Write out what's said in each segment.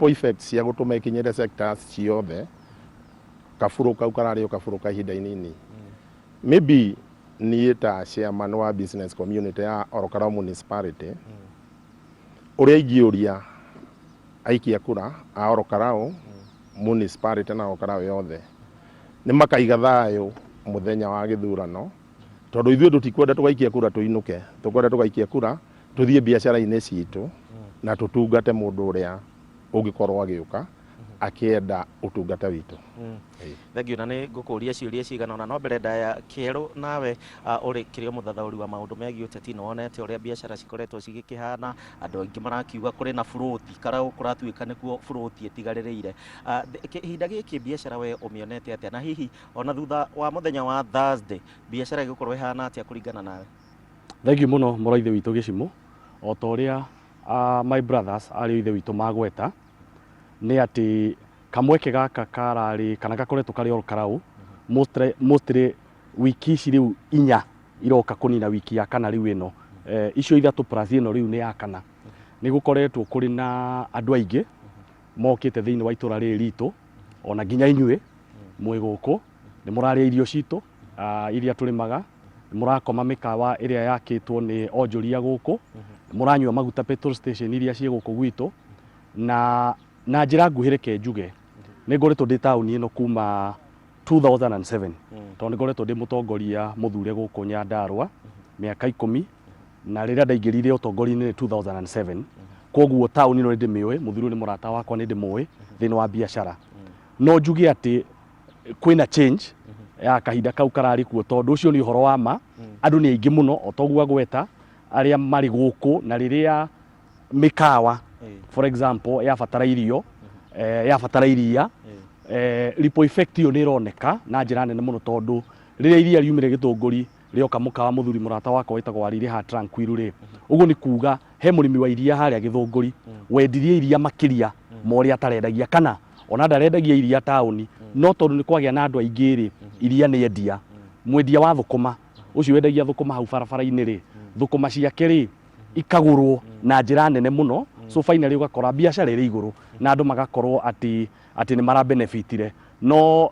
Effect cia gũtũma ĩkinyĩre sectors ciothe, kabũrũ kau kararĩ o kabũrũ ka ihinda inini. Maybe niĩ ta chairman wa business community ya Ol Kalou Municipality, ũrĩa ingĩũria aikia kura a Ol Kalou Municipality na Ol Kalou yothe, nĩ makaiga thayũ mũthenya wa gĩthurano, tondũ ithuĩ tũtikwenda tũgaikia kura tũinũke, tũkwenda tũgaikia kura tũthiĩ biacara-inĩ citũ na tũtungate mũndũ ũrĩa ũngĩkorwo agĩũka akĩenda ũtungata witũ. Thengiũ, na nĩ ngũkũria ciũria cigana ũna, no mbere ndaya kĩerũ nawe ũrĩ kĩrĩ o mũthathaũri wa maũndũ megiĩ ũteti, nĩ wonete ũrĩa biacara cikoretwo cigĩkĩhana. Andũ aingĩ marakiuga kũrĩ na burũti Karau, kũratuĩka nĩkuo burũti ĩtigarĩrĩire. Ihinda gĩkĩ biacara we ũmĩonete atĩa, na hihi ona thutha wa mũthenya wa Thursday biacara ĩgũkorwo ĩhana atĩa kũringana nawe? Thengiũ mũno, mũrũ wa ithe witũ Gĩcimũ. O ta ũrĩa my brothers, ariũ a ithe witũ, magweta, nĩ atĩ kamweke gaka kararĩ kana gakoretwo karĩ Ol Kalou mostly wiki ici rĩu 4 iroka kũnina wiki ya kana rĩu ĩno, icio 3 plus ĩno rĩu nĩ ya kana, nĩ gũkoretwo kũrĩ na andũ aingĩ mokĩte thĩinĩ wa itũra rĩrĩ ritũ. Ona nginya inyuĩ mwĩ gũkũ nĩ mũrarĩa irio citũ iria tũrĩmaga, nĩ mũrakoma mĩkawa ĩrĩa yakĩtwo nĩ onjoria gũkũ, nĩ mũranyua maguta petrol station iria ciĩ gũkũ gwitũ. Na njĩra nguhĩ, reke njuge nĩ ngoretwo ndĩ taũni ĩno kuma 2007, tondũ nĩ ngoretwo ndĩ mũtongoria mũthure gũkũ Nyandarũa mĩaka 10, na rĩrĩa ndaingĩrire ũtongoria-inĩ nĩ 2007. Koguo taũni ĩno nĩ ndĩmĩũĩ, mũthuri ũyũ nĩ mũrata wakwa, nĩ ndĩmũĩ thĩinĩ wa biacara. No njuge atĩ kwĩna change ya kahinda kau kararĩ kuo, tondũ ũcio nĩ ũhoro wa ma, andũ nĩ aingĩ mũno o toguo agweta arĩa marĩ gũkũ. Na rĩrĩa mĩkawa, for example, yabatara irio, yabatara iria, ripple effect ĩyo nĩ ĩroneka na njĩra nene mũno, tondũ rĩrĩa iria riumire Gĩtũngũri rĩoka mũkawa mũthuri mũrata wakwa wĩtagwo Wariri ha Tranquil rĩ, ũguo nĩ kuga he mũrĩmi wa iria harĩa Gĩthũngũri wendirie iria makĩria ma ũrĩa atarendagia, kana ona ndarendagia iria taũni, no tondũ nĩ kwagĩa na andũ aingĩ rĩ, iria nĩ endia. Mwendia wa thũkũma ũcio wendagia thũkũma hau barabara-inĩ rĩ, thũkũma ciake rĩ ikagũrwo na njĩra nene mũno. So finally ũgakora biacara ĩrĩ igũrũ na andũ magakorwo atĩ nĩ mara benefitire. No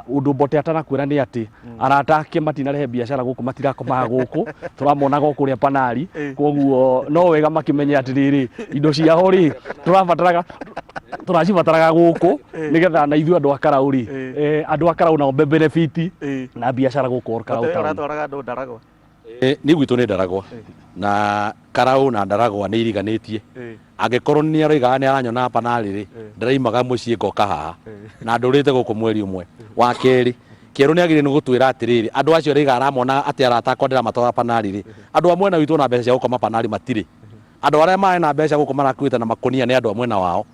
ũndũ Mbote atanakwĩra nĩ atĩ arata ake matinarehe biacara gũkũ, matirakomaga gũkũ, tũramonaga o kũrĩa Panari. Koguo no wega makĩmenye atĩrĩrĩ, indo ciao rĩ, tũrabataraga, tũracibataraga gũkũ, nĩgetha na ithuĩ andũ a Karau rĩ, andũ a Karau nao benefit na biacara gũkũ Ol Kalou Mũtĩ town. Ũratwaraga andũ Ndaragwa? Niĩ gwitũ nĩ Ndaragwa, na Karau na Ndaragwa nĩ iriganĩtie. Angĩkorwo nĩ aroigaga nĩ aranyona Panari rĩ, ndĩraimaga mũciĩ ngoka haha na ndũrĩte gũkũ mweri ũmwe. Wa kerĩ, kĩerũ nĩ agĩrĩire nĩ gũtwĩra atĩrĩrĩ, andũ acio aroiga aramona atĩ arata akwa ndĩramatwara Panari rĩ, andũ a mwena witũ na mbeca cia gũkoma Panari matirĩ. Andũ arĩa marĩ na mbeca gũkũ marakuĩte na makũnia nĩ andũ a mwena wao.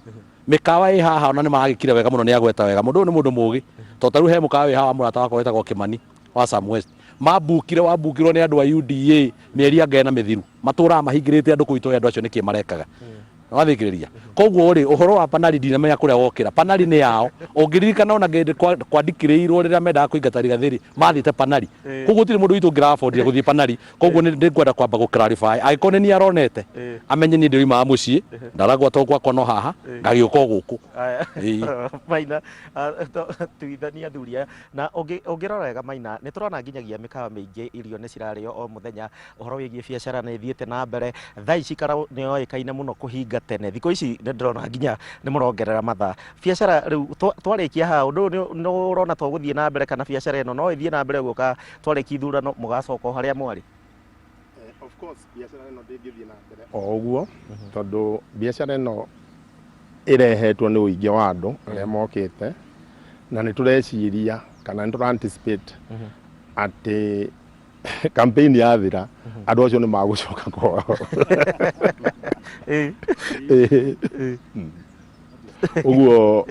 Mĩkawa ĩ haha ona nĩ maragĩkire wega mũno, nĩ agweta wega, mũndũ ũyũ nĩ mũndũ mũgĩ, tondũ ta rĩu he mũkawa wĩ haha wa mũrata wakwa wĩtagwo Kĩmani wa Sam West, mambukire, wambukirwo nĩ andũ a UDA mĩeri anga ĩna mĩthiru, matũraga mahingĩrĩte andũ kũu, itoĩ andũ acio nĩkĩ marekaga. Wathikĩrĩria, koguo rĩ, ũhoro wa Panari ndinamenya kũrĩa wokĩra. Panari nĩ yao. Ũngĩririkana ona hĩndĩ kwandikĩrĩirwo rĩrĩa mendaga kũingata Rigathĩ mathiĩte Panari, koguo gũtirĩ mũndũ witũ ũngĩrabondire gũthiĩ Panari. Koguo nĩ ngwenda kwamba gũ clarify, angĩkorwo nĩ niĩ aronete, amenye niĩ ndĩroimaga mũciĩ Ndaragwa, tondũ gwakwa no haha, ngagĩũka o gũkũ. Ĩĩ. Maina, tuithania athuri aya, na ũngĩrora wega Maina, nĩ tũrona nginyagia mĩkawa mĩingĩ irio nĩ cirarĩo o mũthenya. Ũhoro wĩgiĩ biacara nĩ ĩthiĩte na mbere. Thaa ici Karau nĩ yoĩkaine mũno kũhinga tene, thikũ ici nĩ ndĩrona nginya nĩ mũrongerera mathaa biacara. Rĩu twarĩkia haha, ũndũ ũyũ nĩ ũrona to gũthiĩ na mbere, kana biacara ĩno no ĩthiĩ na mbere ũguo, ka twarĩkia ithurano mũgacoka o harĩa mwarĩ? Of course biacara ĩno ndĩngĩthiĩ na mbere o ũguo, tondũ biacara ĩno ĩrehetwo nĩ ũingĩ wa andũ arĩa mokĩte, na nĩ tũreciria kana nĩ tũra anticipate atĩ campaign yathira andũ acio nĩ magũcoka kwao. Ĩĩ. Ũguo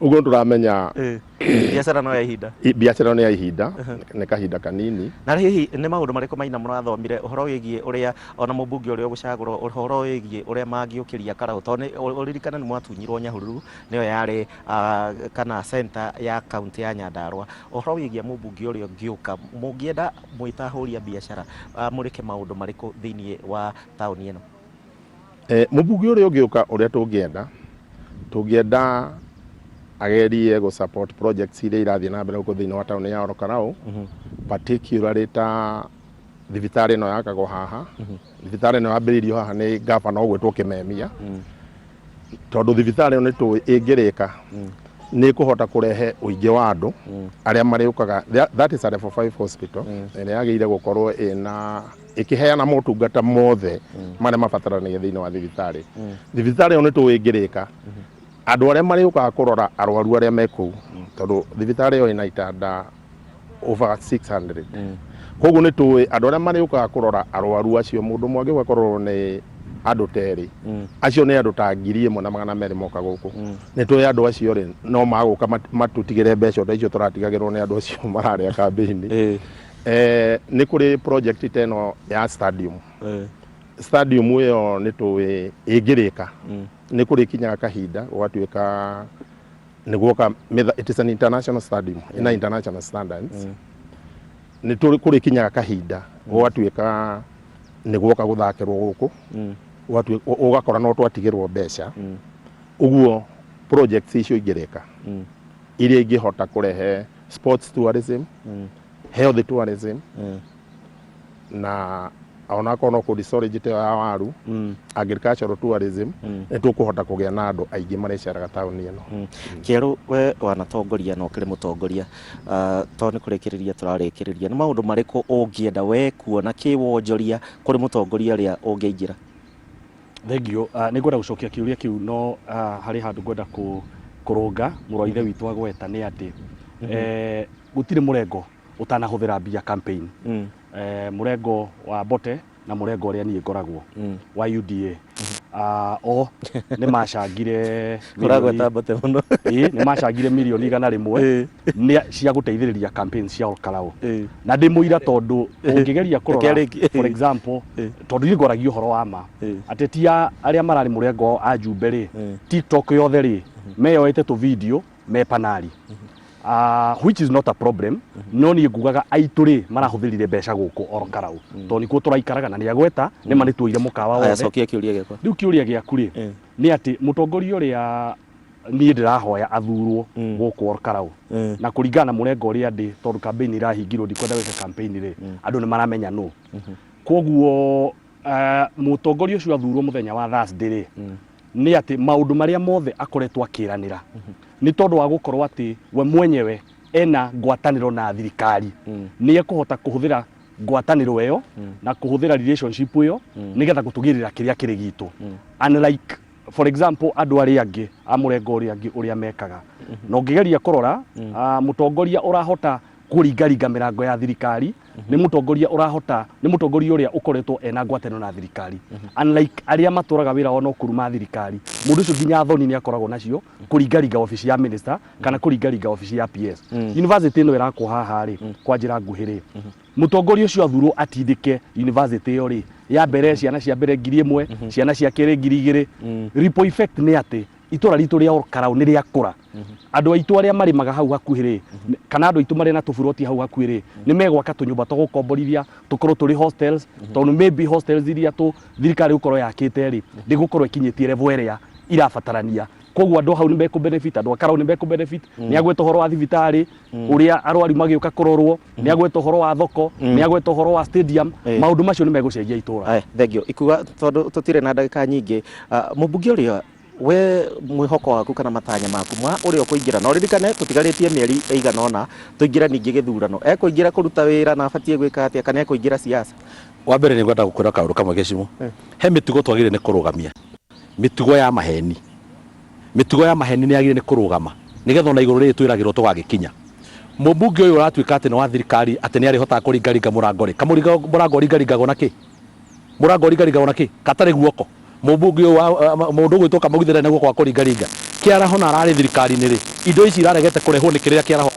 tũramenya biacara no ya ihinda. Biacara nĩ ya ihinda, nĩ kahinda kanini. Na hihi nĩ maũndũ marĩkũ Maina mũrathomire ũhoro wĩgiĩ ũrĩa ona mũmbunge ũrĩa ũgũcagũrwo, ũhoro wĩgiĩ ũrĩa mangĩũkĩria Karau? Tondũ ũririkane nĩ mwatunyirwo Nyahururu, nĩyo yarĩ kana center ya kaunti ya Nyandarua. Ũhoro wĩgiĩ mũmbunge ũrĩa ũngĩũka, mũngĩenda mwĩ ta ahũri a biacara mũrĩke maũndũ marĩkũ thĩinĩ wa taũni ĩno? Mũmbunge ũrĩa ũngĩũka, ũrĩa tũngĩenda Tũngĩenda agerie gũ support projects iria irathiĩ na mbere gũkũ thĩinĩ wa taũni ya Ol Kalou, particularly ta thibitarĩ ĩno yakagwo haha. Thibitarĩ ĩno yambĩrĩirio haha nĩ gavana ũgwĩtwo Kimemia, tondũ thibitarĩ ĩyo nĩ tũĩ ĩngĩrĩka nĩ ĩkũhota kũrehe ũingĩ wa andũ arĩa marĩũkaga. That is a level 5 hospital ĩrĩa yagĩrĩire gũkorwo ĩna ĩkĩheana motungata mothe marĩa mabataranagia thĩinĩ wa thibitarĩ. Thibitarĩ ĩyo nĩ tũĩ ĩngĩrĩka, andũ arĩa marĩũkaga kũrora arwaru arĩa me kũu, tondũ thibitarĩ ĩyo ĩna itanda over 600, koguo nĩ tũĩ andũ arĩa marĩũkaga kũrora arwaru acio, mũndũ ũmwe angĩũka kũrorwo nĩ andũ ta erĩ, acio nĩ andũ ta 1200 moka gũkũ. Nĩ tũĩ andũ acio rĩ, no magũka matũtigĩre mbeca ta icio tũratigagĩrwo nĩ andũ acio mararĩa kambĩini. Nĩ kũrĩ project ta ĩno ya stadium. Stadium ĩyo nĩ tũĩ ĩngĩrĩka, nĩ kũrĩkinyaga kahinda gũgatuĩka nĩ guoka it is an international stadium ina international standards. Nĩ tũrĩ kũrĩkinyaga kahinda gũgatuĩka nĩ guoka gũthakĩrwo gũkũ, ũgakora no twatigĩrwo mbeca. Ũguo projects icio ingĩrĩka, iria ingĩhota kũrehe sports tourism, health tourism, na onakorwo no cold storage ta ĩyo ya waru, agricultural tourism, nĩ tũkũhota kũgĩa na andũ aingĩ marĩceraga taũni ĩno. Kĩerũ, we wanatongoria na ũkĩrĩ mũtongoria, tondũ nĩ kũrĩkĩrĩria tũrarĩkĩrĩria, nĩ maũndũ marĩkũ ũngĩenda we kuona kĩwonjoria kũrĩ mũtongoria ũrĩa ũngĩingĩra? Thengiũ. Nĩ ngwenda gũcokia kĩũria kĩu, no harĩ handũ ngwenda kũrũnga mũrũ wa ithe witũ agweta nĩ atĩ gũtirĩ mũrengo ũtanahũthĩra mbia campaign. Mũrengo wa Mbote na mũrengo ũrĩa niĩ ngoragwo wa UDA, o nĩ macangire Ũragweta Mbote mũno. Ĩĩ, nĩ macangire mirioni 100 nĩ cia gũteithĩrĩria campaign cia Ol Kalou, na ndĩ mũira tondũ ũngĩgeria kũrora, Reke rĩngĩ. for example, tondũ niĩ ngwaragia ũhoro wa ma, ateti a arĩa mararĩ mũrengo a Njumbe rĩ, TikTok yothe rĩ meyoete tũ video me panari, which is not a problem, no niĩ ngugaga aitũ rĩ marahũthĩrire mbeca gũkũ Ol Kalou, tondũ nĩkuo tũraikaraga na nĩ agweta nĩ ma nĩ tuoire mũkawa Aya, wothe. Cokia kĩũria gĩakwa. Rĩu kĩũria gĩaku rĩ, nĩ atĩ mũtongoria ũrĩa niĩ ndĩrahoya athurwo gũkũ Ol Kalou, na kũringana na mũrengo ũrĩa ndĩ, tondũ campaign irahingirwo, ndikwenda gwĩka campaign rĩ, andũ nĩ maramenya nũ. Koguo mũtongoria ũcio athurwo mũthenya wa Thursday rĩ, nĩ atĩ maũndũ marĩa mothe akoretwo akĩranĩra, nĩ tondũ wa gũkorwo atĩ we mwenyewe ena ngwatanĩro na thirikari, nĩ ekũhota kũhũthĩra ngwatanĩro ĩyo na kũhũthĩra relationship ĩyo nĩgetha gũtũgĩrĩra kĩrĩa kĩrĩ gitũ, unlike, for example, andũ arĩa angĩ a mũrengo ũrĩa angĩ ũrĩa mekaga. Na ũngĩgeria kũrora, mũtongoria ũrahota kũringaringa mĩrango ya thirikari nĩ mũtongoria ũrahota, nĩ mũtongoria ũrĩa ũkoretwo ena ngwatanĩro na thirikari, unlike arĩa matũraga wĩra wao no kũruma thirikari. Mũndũ ũcio nginya thoni nĩ akoragwo nacio kũringaringa obici ya minister kana kũringaringa obici ya PS. University ĩno ĩrakwo haha rĩ, kwa njĩra nguhĩ rĩ, mũtongoria ũcio athurwo atindĩke university ĩyo rĩ, ya mbere ciana cia mbere 1000, ciana cia kerĩ 2000. Ripple effect nĩ atĩ itũra ritũ rĩa Ol Kalou nĩ rĩakũra. Andũ aitũ arĩa marĩmaga hau hakuhĩ rĩ, kana andũ aitũ marĩ na tũburoti hau hakuhĩ rĩ, nĩ megwaka tũnyũmba twa gũkomborithia, tũkorwo tũrĩ hostels, tondũ maybe hostels iria tũ thirikari gũkorwo yakĩte rĩ, ndĩgũkorwo ĩkinyĩtie level ĩrĩa irabatarania. Koguo andũ hau nĩ mekũ benefit, andũ a Karau nĩ mekũ benefit. Nĩ agweta ũhoro wa thibitarĩ, ũrĩa arwaru magĩũka kũrorwo, nĩ agweta ũhoro wa thoko, nĩ agweta ũhoro wa stadium. Maũndũ macio nĩ megũcenjia itũra. Aya, thengio ikuga tondũ tũtirĩ na ndagĩka nyingĩ. Mũmbunge ũrĩa we mwĩhoko waku kana matanya maku ma ũrĩa ũkũingĩra, na ũririkane tũtigarĩtie mĩeri ĩigana ũna tũingĩre ningĩ gĩthurano, ekũingĩra kũruta wĩra na abatiĩ gwĩka atĩa, kana ekũingĩra siasa? Wa mbere nĩ ngwenda gũkwĩra kaũndũ kamwe gĩcimo. He mĩtugo twagĩrĩire nĩ kũrũgamia, mĩtugo ya maheni. Mĩtugo ya maheni nĩ yagĩrĩire nĩ kũrũgama nĩgetha ona igũrũ rĩrĩ twĩragĩrwo tũgagĩkinya. Mũmbunge ũyũ ũratuĩka atĩ nĩ wa thirikari, atĩ nĩ arĩhotaga kũringaringa mũrango rĩ, kamũringa mũrango ũringaringagwo na kĩ? Mũrango ũringaringagwo na kĩ katarĩ guoko? Mũmbunge ũyũ wa mũndũ ũgwĩtwo Kamau ndarĩ na guoko wa kũringaringa. Kĩaraho na ararĩ thirikari-inĩ rĩ, indo ici iraregete kũrehwo nĩ kĩrĩa Kĩaraho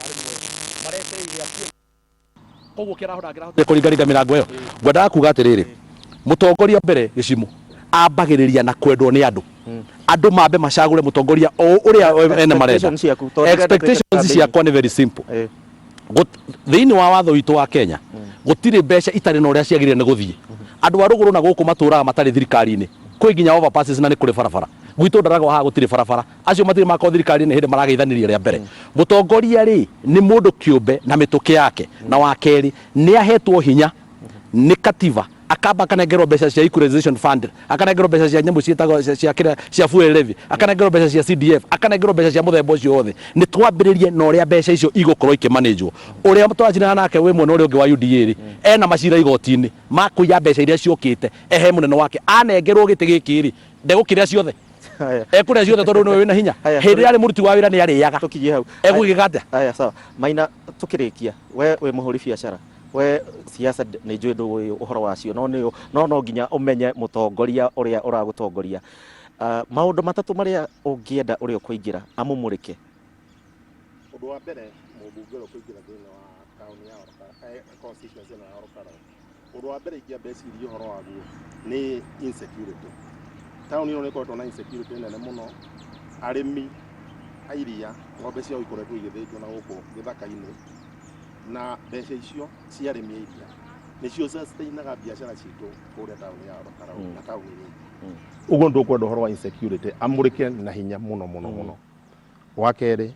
koguo Kĩaraho ndangĩrahotire kũringaringa mĩrango ĩyo. Ngwendaga kuga atĩrĩrĩ, mũtongoria mbere gĩcimo ambagĩrĩria na kwendwo nĩ andũ. Andũ mambe macagũre mũtongoria o ũrĩa ene marenda. Expectations ciaku, tondũ ndĩrenda twĩke Expectations campaign. ciakwa nĩ very simple. Thĩinĩ wa watho witũ wa Kenya gũtirĩ mbeca itarĩ na ũrĩa ciagĩrĩire nĩ gũthiĩ. Andũ a rũgũrũ na gũkũ matũraga matarĩ thirikari-inĩ, kwĩ nginya overpasses na nĩ kũrĩ barabara. Gwitũ Ndaragwa haha gũtirĩ barabara. Acio matirĩ makorwo thirikari-inĩ hĩndĩ marageithanirie rĩa mbere. Mũtongoria rĩ nĩ mũndũ kĩũmbe na mĩtũkĩ yake, na wa kerĩ nĩ ahetwo hinya nĩ katiba, akamba akanengerwo mbeca cia equalization fund, akanengerwo mbeca cia nyamũ ciĩtagwo cia kĩrĩa cia fuel levy, akanengerwo mbeca cia CDF, akanengerwo mbeca cia mũthemba ũcio wothe. Nĩ twambĩrĩrie na ũrĩa mbeca icio igũkorwo ikĩmanĩnjwo. Ũrĩa tũracinana nake wĩ mwena ũrĩa ũngĩ wa UDA rĩ, ena macira igoti-inĩ ma kũiya mbeca iria ciokĩte ehe mũnene wake. Anengerwo gĩtĩ gĩkĩ rĩ, ndegũkĩrĩa ciothe? Haya. Ekũrĩa ciothe tondũ nĩwe wĩna hinya? Haya, Hĩndĩ ĩrĩa arĩ mũruti wa wĩra nĩ arĩaga. Tũkinyie hau. Egũgĩka atĩa? Haya, sawa. Maina, tũkĩrĩkia, we wĩ mũhũri biacara, we siasa nĩ njũĩ ndũĩ ũhoro wacio, no nĩ no no nginya ũmenye mũtongoria ũrĩa ũragũtongoria. Maũndũ matatũ marĩa ũngĩenda ũrĩa ũkũingĩra amũmũrĩke. Ũndũ wa mbere, mũmbunge ũrĩa ũkũingĩra thĩinĩ wa taũni ya Olkalau, constituency ĩno ya Olkalau, ũndũ wa mbere ingĩamba ecirie ũhoro waguo nĩ insecurity. Taũni ĩno nĩ ĩkoretwo na insecurity nene mũno, arĩmi a iria ng'ombe ciao ikoretwo igĩthĩnjwo na gũkũ gĩthaka-inĩ, na mbeca icio cia arĩmi a iria nĩcio sustainaga biacara citũ kũrĩa taũni ya Olkalau na taũni iria ingĩ. Ũguo nĩ tũkwenda ũhoro wa insecurity amũrĩke na hinya mũno mũno mũno. Wa kerĩ,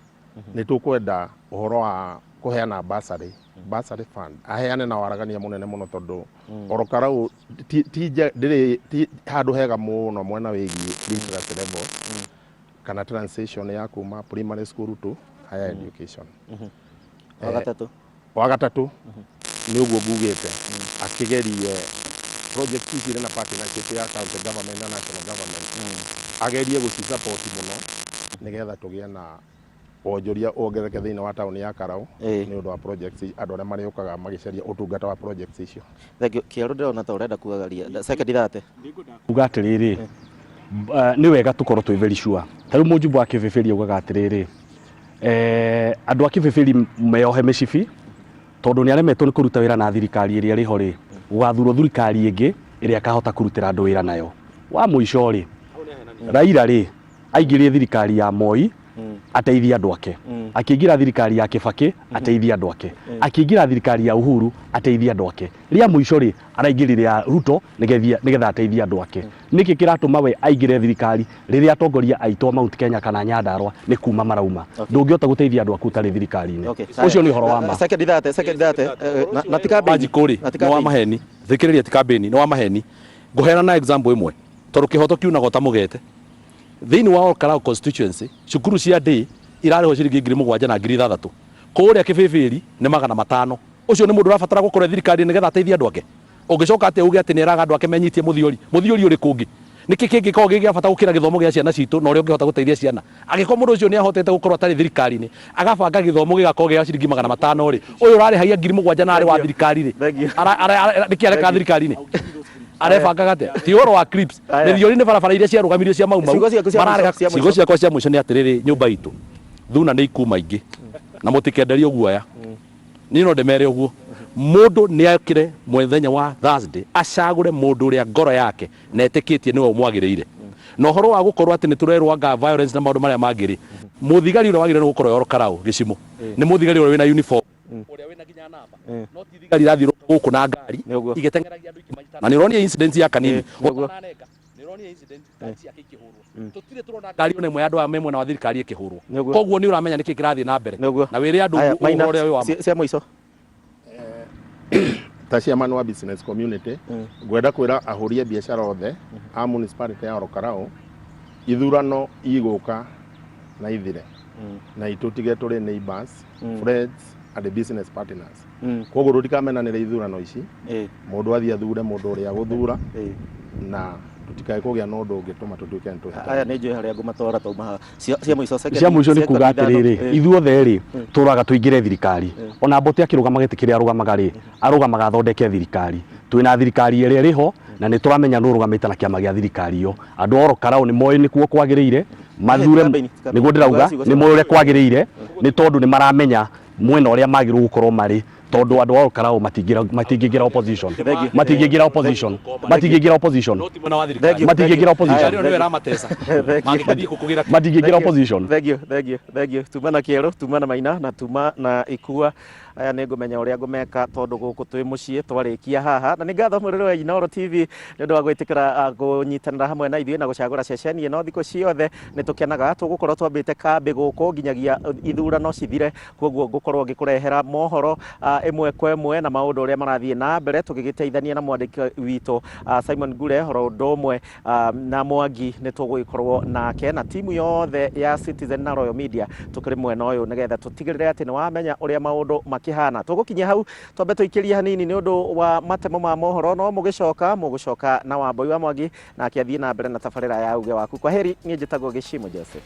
nĩ tũkwenda ũhoro wa kũheana bursary, bursary fund aheane na waragania mũnene mũno, tondũ Olkalau ti ndĩrĩ ti handũ hega mũno mwena wĩgiĩ literacy level kana transition ya kuma primary school to higher education. Wa gatatũ? Wa gatatũ nĩ ũguo ngugĩte, akĩgerie project ici irĩ na partnership ya county government na national government, agerie gũci support mũno nĩgetha tũgĩe na wonjoria wongerereke thĩinĩ wa taũni ya Karau nĩ ũndũ wa projects, andũ arĩa marĩũkaga magĩcaria ũtungata wa projects icio. Thank you. Kĩarũ, ndĩrona ta ũrenda kuagaria second thate. Kuga atĩrĩrĩ, nĩ wega tũkorwo twĩ very sure. Ta rĩu mũjumbe wa Kĩbĩbĩri augaga atĩrĩrĩ, andũ a Kĩbĩbĩri meyohe mĩcibi tondũ nĩ aremetwo nĩ kũruta wĩra na thirikari ĩrĩa ĩrĩ ho rĩ, gũgathurwo thirikari ĩngĩ ĩrĩa ĩkahota kũrutĩra andũ wĩra nayo. Wa mũico rĩ, Raila rĩ, aingĩrire thirikari ya Moi ateithie andũ ake, akĩingĩra thirikari ya Kibaki ateithie andũ ake, akĩingĩra thirikari ya Uhuru ateithie andũ ake, rĩa mũico rĩ, araingĩrire ya Ruto nĩgetha ateithie andũ ake. Nĩkĩ kĩratũma we aingĩre thirikari rĩrĩa atongoria aitũ a Mount Kenya kana Nyandarua nĩ kuma marauma? Ndũngĩhota gũteithia andũ aku ũtarĩ thirikari-inĩ. Ũcio nĩ ũhoro wa ma. Second thate, second thate, na ti campaign. Wanjikũ rĩ, Na ti nĩ wa campaign. maheni. Thikĩrĩria, ti campaign, nĩ wa maheni. Ngũheana na example ĩmwe tondũ kĩhoto kiunagwo ta mũgete. Thĩinĩ wa Olkalau constituency, cukuru cia day irarĩhwo ciringi 7,000 na 6,000. Kũrĩa Kĩbĩbĩri nĩ 500. Ũcio nĩ mũndũ ũrabatara gũkorwo e thirikari nĩgetha ateithie andũ ake? Ũngĩcoka atĩa uge atĩ nĩ eraga andũ ake menyitie mũthiori? Mũthiori ũrĩkũ ũngĩ? Nĩkĩ kĩngĩkorwo gĩ gĩa bata gũkĩra gĩthomo gĩa ciana citũ na ũrĩa ũngĩhota gũteithia ciana? Angĩkorwo mũndũ ũcio nĩ ahotete gũkorwo atarĩ thirikari-inĩ, agabanga gĩthomo gĩgakorwo gĩa ciringi 500 rĩ, ũyũ ũrarĩhagia 7,000 na arĩ wa thirikari rĩ, nĩkĩ arekaga thirikari-inĩ? Arebangaga atĩa? Ti ũhoro wa clips. Mĩthiori nĩ barabara iria ciarũgamirio cia Mau Mau. Ciugo ciaku cia mũico, Mararega cia mũico. Ciugo ciakwa cia mũico nĩ atĩrĩrĩ, nyũmba itũ thuna nĩ ikuma ingĩ na mũtikenderio guoya. Niĩ no ndĩmere ũguo, mũndũ nĩ okĩre mũthenya wa Thursday acagũre mũndũ ũrĩa ngoro yake na etĩkĩtie nĩwe ũmwagĩrĩire. Na ũhoro wa gũkorwo atĩ nĩ tũrerwo anga violence na maũndũ marĩa mangĩ rĩ, mũthigari ũrĩa wagĩrĩirwo nĩ gũkorwo e Olkalau gĩcimũ nĩ mũthigari ũrĩa wĩna uniform, ũrĩa wĩna nginya namba, no ti thigari irathiũrũrũka gũkũ na ngari igĩteng'eragia andũ ikĩmanyitana. Na nĩ ũronire incident ya Kanini ũtananenga, nĩ ũronire incident ngari ciake ikĩhũrwo. Tũtirĩ tũrona ngari ona ĩmwe ya andũ aya me mwena wa thirikari ĩkĩhũrwo. Koguo nĩ ũramenya nĩkĩ kĩrathiĩ na mbere. Na wĩre andũ Haya, Maina, ũhoro ũrĩa wĩ wa ma. Cia mũico. Ta chairman wa business community, ngwenda kwĩra ahũri a biacara othe a municipality ya Olkalau, ithurano igũka na ithire na itũtige tũrĩ neighbors, friends and business partners. Koguo tũtikamenanĩre ithurano ici. Mũndũ athiĩ athure mũndũ ũrĩa agũthura na tũtikae kũgĩa na ũndũ ũngĩtũma tũtuĩke nĩ tũhĩtania. Aya, nĩ njũĩ harĩa ngũmatwara tauma haha. Cia mũico, second. Cia mũico nĩ second kuga ithano. atĩrĩrĩ, ithuothe rĩ, tũraga tũingĩre thirikari. Ona Mbote akĩrũgama gĩtĩ kĩrĩa arũgamaga rĩ, arũgamaga athondeke thirikari. Twĩna thirikari ĩrĩa ĩrĩ ho na nĩ tũramenya nũ ũrũgamĩte na kĩama gĩa thirikari ĩyo. Andũ a Olkalau nĩ moĩ nĩkuo kwagĩrĩire mathure. Campaign, campaign. Nĩguo ndĩrauga, Ciugo nĩ moĩ ũrĩa kwagĩrĩire nĩ tondũ nĩ maramenya mwena ũrĩa magĩrĩirwo gũkorwo marĩ. Tondũ andũ a Olkarau matingĩingĩra opposition. Thank you. Matingĩingĩra opposition. Matingĩingĩra opposition. No ti mwena wa thirikari. Thank you. Matingĩingĩra opposition. Arĩa nĩwe ramatesa. Thank you. Mangĩthiĩ kũkũgĩra Matingĩingĩra opposition. Thank you, thank you, thank you. Tuma na kĩerũ, tuma na Maina na tuma na Ikua. Aya nĩ ngũmenya ũrĩa ngũmeka tondũ gũkũ twĩ mũciĩ twarĩkia haha. Na nĩ ngatho mũrĩrĩ wa Inooro TV nĩ ũndũ wa gwĩtĩkĩra kũnyitanĩra hamwe na ithuĩ na gũcagũra ceceni ĩno thikũ ciothe. Nĩ tũkenaga tũgũkorwo twambĩte kambĩ gũkũ nginyagia ithurano cithire, koguo ngũkorwo ngĩkũrehera mohoro ĩmwe kwa ĩmwe na maũndũ ũrĩa marathiĩ na mbere, tũgĩgĩteithania na mwandĩki witũ Simon Ngure oro ũndũ ũmwe na Mwangi nĩ tũgũgĩkorwo nake na timu yothe ya Citizen na Royal Media tũkĩrĩ mwena ũyũ nĩgetha tũtigĩrĩre atĩ nĩ wamenya ũrĩa maũndũ makĩhana. Tũgũkinyia hau twambe tũikĩrie hanini nĩ ũndũ wa matemo ma mohoro, no mũgĩcoka mũgũcoka na Wambui wa Mwangi nake athiĩ na mbere na tabarĩra ya uge waku. Kwa heri, niĩ njĩtagwo Gĩcimo Joseph.